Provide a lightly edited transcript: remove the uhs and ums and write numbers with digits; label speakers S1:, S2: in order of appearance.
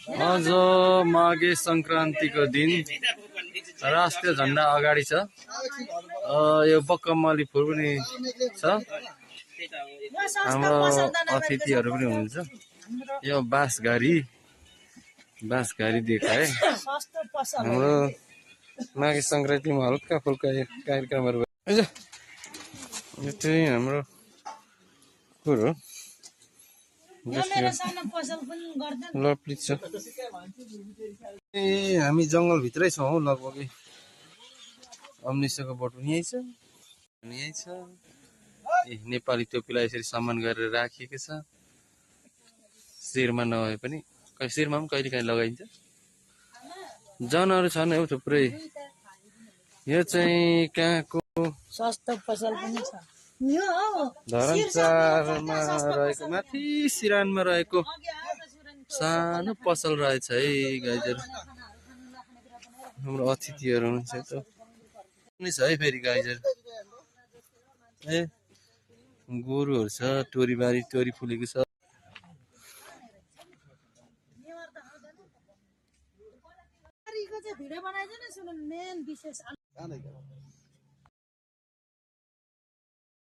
S1: आज माघे संक्रान्तिको दिन राष्ट्रिय झण्डा अगाडि छ। यो बक्कमली फुल पनि छ। हाम्रो अतिथिहरू पनि हुनुहुन्छ। यो बाँसघारी देखाए। हाम्रो माघे संक्रान्तिमा हल्का फुल्का कार्यक्रमहरू भयो। यो चाहिँ हाम्रो कुरो लप्ली छ। हामी जङ्गलभित्रै छौँ हौ लगभग। अम्निसोको बोट पनि यही छ। नेपाली टोपीलाई यसरी सम्मान गरेर राखिएको छ। शिरमा नभए पनि शिरमा पनि कहिले काहीँ लगाइन्छ। जनावरहरू छन् हौ थुप्रै। यो चाहिँ कहाँको
S2: सस्तो पसल पनि छ।
S1: धरमचारमा रहेको माथि सिरानमा रहेको सानो पसल रहेछ है गाइजहरू। हाम्रो अतिथिहरू हुनुहुन्छ त पनि छ है फेरि गाइजहरू। गोरुहरू छ। टोरी फुलेको छ।
S2: भिडियो बनाइदिनु न, सुन मेन विशेष